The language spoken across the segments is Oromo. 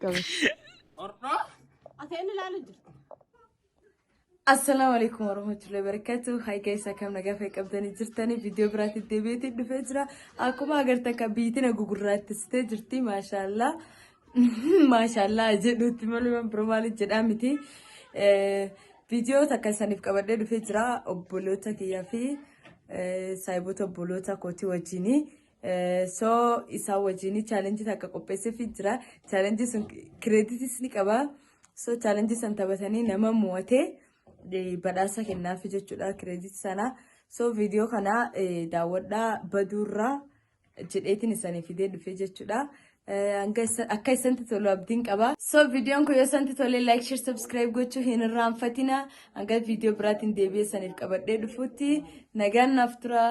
Qaba. Ordoo. Ati inni ilaalu jirta. Assalaamu alaikum warahmatullahi wabarakatuh. Hi guys, akkam nagaa fayyaa qabdanii jirtanii viidiyoo biraatti deebi'eetiin dhufee jira. Akkuma agartan kan biyyi na gugurraattistee jirti. Maashaallah. Maashaallah jedhuutti malee waan biroo maaliif jedhaa miti. Viidiyoo takka isaniif qabadhee dhufee jira. Obboloota kiyyaa fi saayiboota obboloota kootii wajjini. So isaan wajjin chaalenjii takka qopheesseefii jira. Chaalenjii sun kireeditis ni qaba. So chaalenjii san taphatanii nama mo'atee badhaasa kennaafi jechuudha kireeditii sana. So viidiyoo kana daawwadhaa baduurraa jedheetiin isanii fidee dhufee jechuudha. Hanga akka isantti tolu abdiin qaba. So viidiyoon kun yoo isantti tole like, share, subscribe gochuu hin irraanfatina. Hanga viidiyoo biraatiin deebi'ee isaniif qabadhee dhufutti nagaan naaf tura.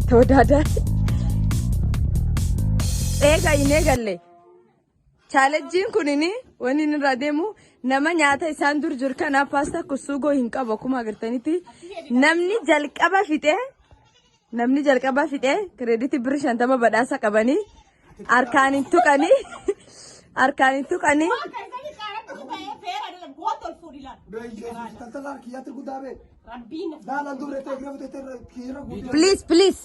ተወዳዳሪ Eega hin eegalle. Chaalenjiin kunini wanni inni irraa deemu nama nyaata isaan dur jiru kanaaf paastaa kusuugoo hin qabu akkuma agartanitti namni jalqaba fixee namni jalqaba fixee kireeditii birri 50 badhaasa qabanii harkaan hin tuqanii harkaan hin tuqanii Please, please.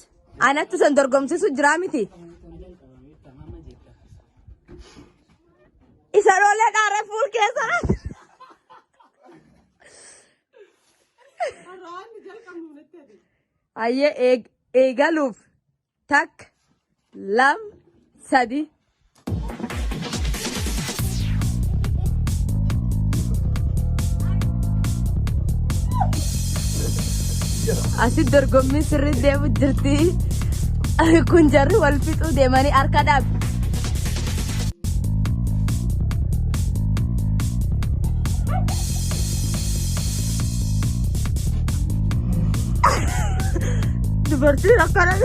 Anattu san dorgomsiisu jiraa miti. Isa dhoolee dhaaree fuul keessa. Ayyee eegaluuf takka, lama, sadi. Asi dorgommii sirrii deemu jirti. Kun jarri wal fixuu deemanii harka dhaabi. Dubartiin akkana.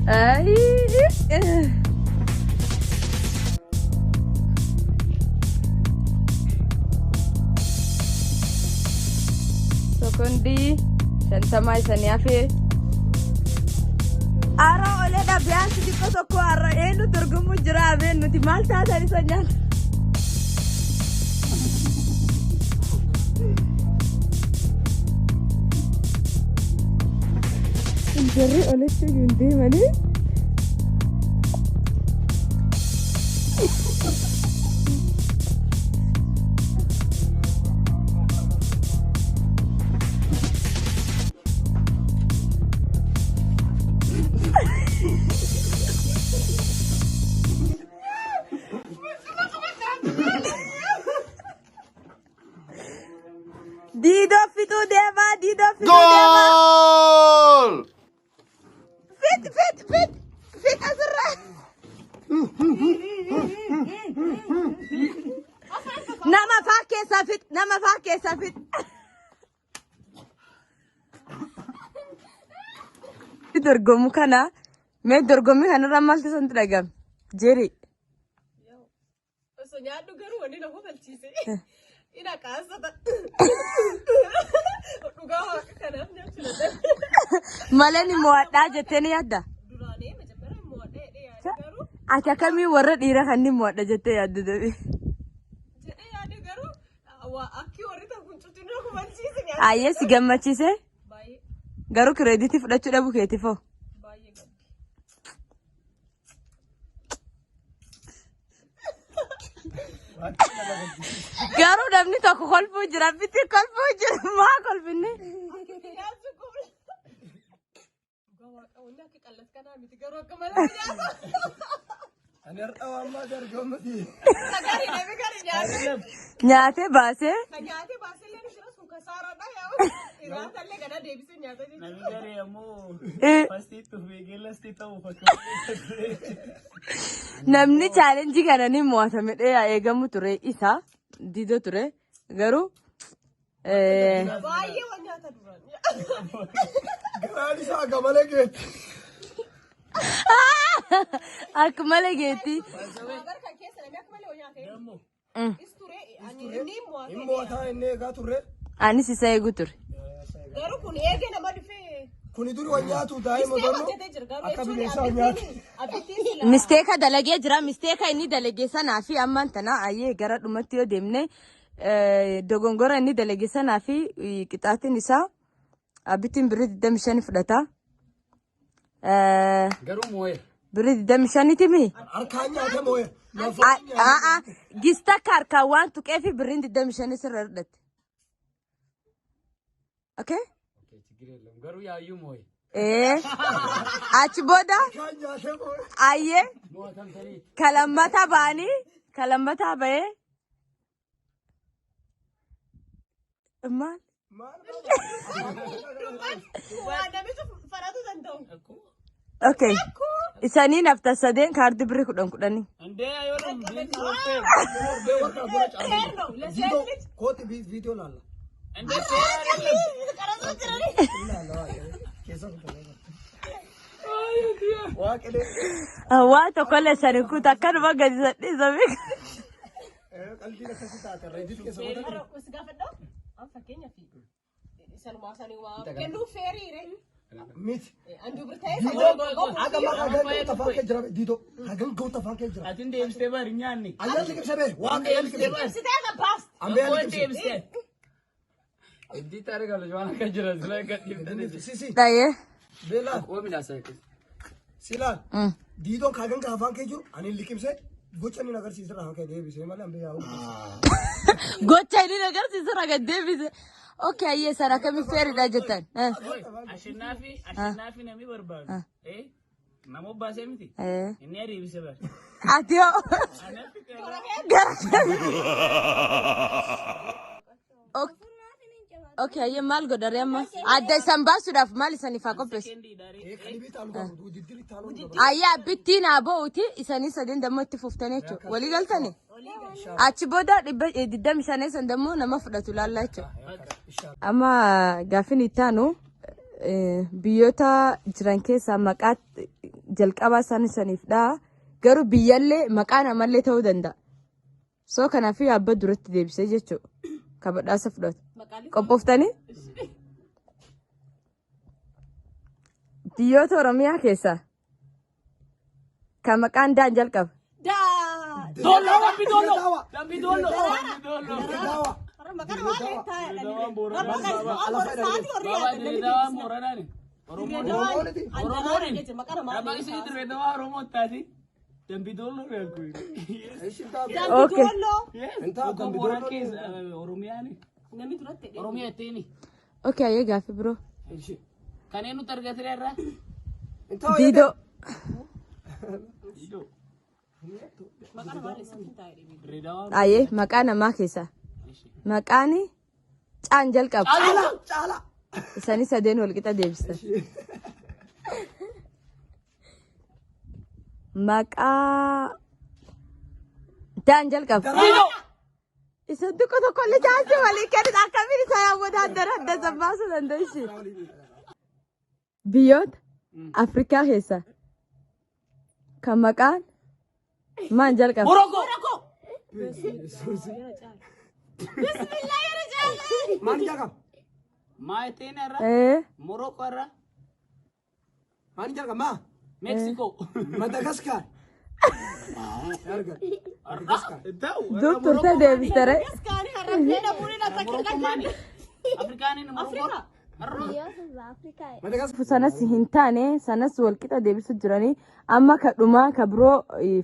Ay. Sekondii 50 isanii hafee. Ara olee dhabiyaansi xiqqoo tokko har'a eenyu dorgomuu jira abeen nuti maal taatan isa nyaata. Jarri olitti hin deemanii. Diidoo fixuu deemaa, diidoo fixuu deemaa. Goal! Fit, fit, fit, fit asirraa. Nama faa keessaa fit, nama faa keessaa fit. Dorgomu kana mee dorgommii kanarraa maaltu isinitti dhaga'ame? Jeeri. Osoo nyaadhu garuu wanni na kofalchiise. Ina qaasata. Dhugaa waaqa kanaaf nyaachuu dadhabe. Malee ni mo'adhaa jettee ni yaadda? Duraanee majamara mo'adha jedhee yaade garuu Ati akkamii warra dhiira kan ni mo'adha jettee yaaddu deebi? Jedhee yaade garuu waa akki warri ta'u kun cufti na kofalchiise nyaachuu. Ayyee si gammachiise? Baay'ee. Garuu kireeditii fudhachuu dhabuu keetiif hoo? Baay'ee gadde. Garuu namni tokko kolfuu jira, bitti kolfuu jira, maa kolfinni? Dhugaa waaqa wanni akka qallat kanaa miti garuu akka malee nyaata. Ani har'a waan maa dargammati. Sagarii deebi gari nyaata. Nyaatee baasee Ka nyaatee baasee illee ni jira sun kasaaraadha yaa. Irraata illee gana deebisee nyaata jechuudha. Namni garee ammoo fastiitti of eegee lasti ta'uuf akka namni chaalenjii kana ni mo'atame dhee eegamu ture isa dido ture garuu Baay'ee waan nyaata duraan. Garaan isaa akka malee geetti. Akka malee geetti. Barkan keessa namni akka malee waan nyaata. Is ture ani inni mo'atee. Hin mo'ataa inni eegaa turre. Anis isa eegu ture. Garuu kun eegee nama dhufee. Kuni duri waan nyaatu daa'ima Mistee garuu hojjetee jira garuu akka jechuun bineensaa waan nyaatu. abbittiin sila. Misteeka dalagee jira. Misteeka inni dalage sanaa fi ammaan tana ayyee gara dhumatti yoo deemne dogongora inni dalage sanaa fi qixaatiin isaa abbittiin birrii 25 fudhata. Garuu moo'eera. Birrii 25 mi? Harkaan nyaatee moo'e. A'a gista akka harkaan waan tuqee fi birriin 25 sirra fudhatte. Okay? ችግር የለውም። Garuu yaayyuu moo'e. Achi booda Harkaan nyaatee moo'e. ayyee Mo'atamtaniiti. kalammataa ba'anii kalammataa ba'ee maal? Maal Waa namicha faratuu danda'u. Okay. Isanii nafta sadeen kaardii birrii kudhan kudhanii. እንዴ አይሆንም። This is not fair. warra bura caalu. Fair ነው ለሴት Viidiyoo ልጅ kooti viidiyoo laalla. እንዴ fair አይደለም። ቀረጾ jirani. Laalla keessa kun Waaqelee. Waa tokkollee sani kuta akkanuma gadi sadhiisame. Qalbiin akkasii taate reedit keessa godhate. Si gaafadhu. An fakkeenyaaf sanumaa sanii waa kennuu feeriire. Miti. An dubri ta'ee Diidoo haga maqaa hagan ga'u afaan kee jira diidoo hagan ga'u afaan kee jira. Atin deemsitee bari nyaanni. Ayyaan liqimsee bee waaqa liqimsee. Sitee gabbaas. Ambee Qoon liqimsee. deemsitee. Iddii taarika waan akka jira sila akka dhiibtanii. Sisi Dhayyee. beelaa Qoomina isaa akkasii. silaan diidoon hagan ga'u afaan kee jiru ani liqimsee gocha inni agarsiisirra afaan kee deebisee malee ambee yaa'u. Gocha inni agarsiisu irra gad deebise. Okay ayyee sana akkamiin feeriidha jettan. አሸናፊ አሸናፊ namni barbaadu. Nama obbaasee miti. Inni ariibise bari. Ati hoo. Gara. Okay ayyee maal godhare amma? Adda isan baasuudhaaf maal isaniif haa qopheessu? Qalbii taalu qabu diddiri taalu qabu. Ayyee abbittiin haa ba'uuti isanii sadeen dammoo itti fuftanii jechuudha. Walii galtanii? Achi booda dhibba digdami shanee san dammoo nama fudhatu laallaa jechuudha. Amma gaaffiin itti aanu biyyoota jiran keessaa maqaa jalqabaa isaan isaniif dha. Garuu biyyallee maqaa namallee ta'uu danda'a. So kanaafuu abba duratti deebisee jechuudha. Ka badhaasa fudhatu. Qophooftanii? Biyyoota Oromiyaa keessaa kan maqaan daan jalqaba. Daa. Dolloo dambi dolloo. Dambi dolloo. Dambi dolloo. Daawa. Maqaan waan ta'e Dirreedawaan Booranaa. Baba Dirreedawaan Booranaani. Oromoon. Oromoon. Maqaan Dirreedawaa Oromoo taati. Dambi dolloo reeku. Okay. Intaa dambi Booran dolloo. keessa Oromiyaani. Namni duratti Oromiyaa ittiin. Okay ayyee gaaffii biroo. Kan eenyutu argatee irraa? Intaa Diidoo. Diidoo. Maqaan waan isitti taa'e. Dirreedawaan. Ayyee maqaa namaa keessaa. Maqaan caan jalqaba. Caala caala. Isanii sadeen wal qixa deebistan. Maqaa daan jalqaba. Isa tokko tokko illee chaansii walii kennitu akkamiin isa yaawwata adda adda san baasuu dandeessi. Biyyoota Afrikaa keessaa kan maqaan maan jalqaba? Morokoo. Maal jalqaba? Maa ittiin irraa? Morokoo irraa? Maal jalqaba? Maa? Meeksikoo. Madagaskar. Arga. Madagaskar. Dur turte deebistere. Afrikaaniin Morokoo. Madagaskar. Sanas hin taane sanas walqixa deebisu jiranii amma ka dhumaa ka biroo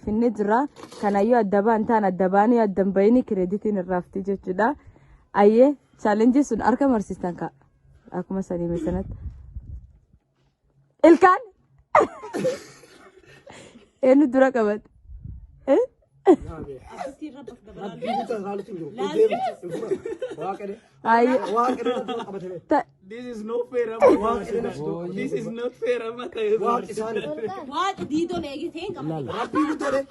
finne jira kanayyoo adda ba'an ta'an adda ba'anii adda hin bahini kireeditiin irraa hafti jechuudha. Ayyee chaalenjii sun harka marsiistan ka akkuma sanii sanatti. Ilkaan eenyu dura qabate? Ayyee. This is not fair. This is not fair. Amma ta'e. Waaqni isaanii. Waaqni diidoon eegitee hin qabne. Rabbii guddoodhe.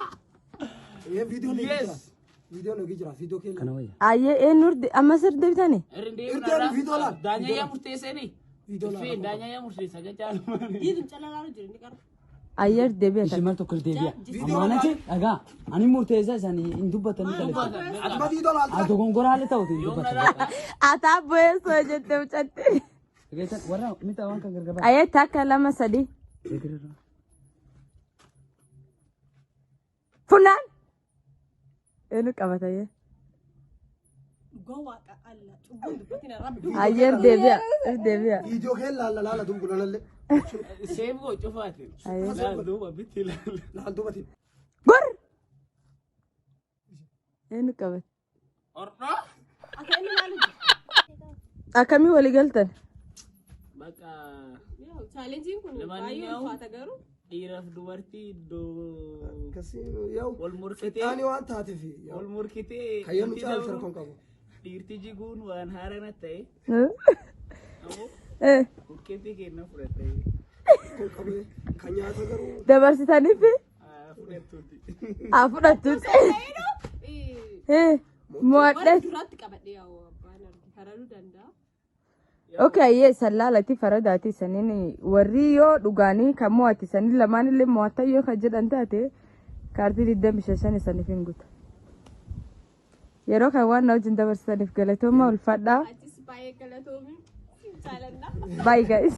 Viidiyoon eegi jira. Yes. Viidiyoon eegi jira. Viidiyoo keenya. Ayyee eenyu amma sir deebitanii? Irdeemi viidiyoo laal. Daanyaa yaa murteessanii? Viidiyoo laal. Daanyaa yaa murteessa gachaa. Diidun calalaalu jiru inni qaru. Ayyer deebi'a. Ishii mal tokko deebi'a. Amaanati dhagaa. Ani murteessaa isaanii hin dubbatanii kalatti. Ati ma diidoo laalta. Haa dogongoraalee ta'utu hin dubbatan. Ataa bu'eessoo jette mucatti. Dhageessan warra mita waan kan gargaara. Ayyee takka lama sadii. Funaan. Eenyu qabata ayyee? Dhugaa waaqa alla cubbuun dubbatina rabbi. Ayyer deebi'a. Deebi'a. Viidiyoo kee laalla laalla dungulanallee. Seef koo cufaati. Ayyee. Duuba bitti ilaala. Laal dubatiin. Gor. Eenyu qabata? Ordoo. Ata inni laalu jira. Akkamii walii galtan? Bakka Chaalenjiin kun baay'ee ulfaata garuu. dhiiraaf dubartii iddoo Akkasii yaa'u. wal morkitee Taani waan taateef. wal morkitee Kayyoo nu caalu rakkoon qabu. Dhiirti jiguun waan haarana ta'e ammoo bukkeetti kenna fudhatte. Rakkoon qabu. Kan nyaata garuu. Dabarsitaniif Fudhattuuti. haa fudhattuuti. Warra Mo'adhe. duraatti qabadhee yaa'u abbaan arge faraduu danda'a. Okay, ayyee san laalati faradaati saniin warri yoo dhugaanii kan mo'ate saniin lamaan illee mo'atan yoo kan jedhan taate kaartii 25 saniif hin guuta. Yeroo kan waan na wajjin dabarsitaniif galatooma ulfaadhaa. Atis baay'ee galatoomi. Jaalladha. Bye guys.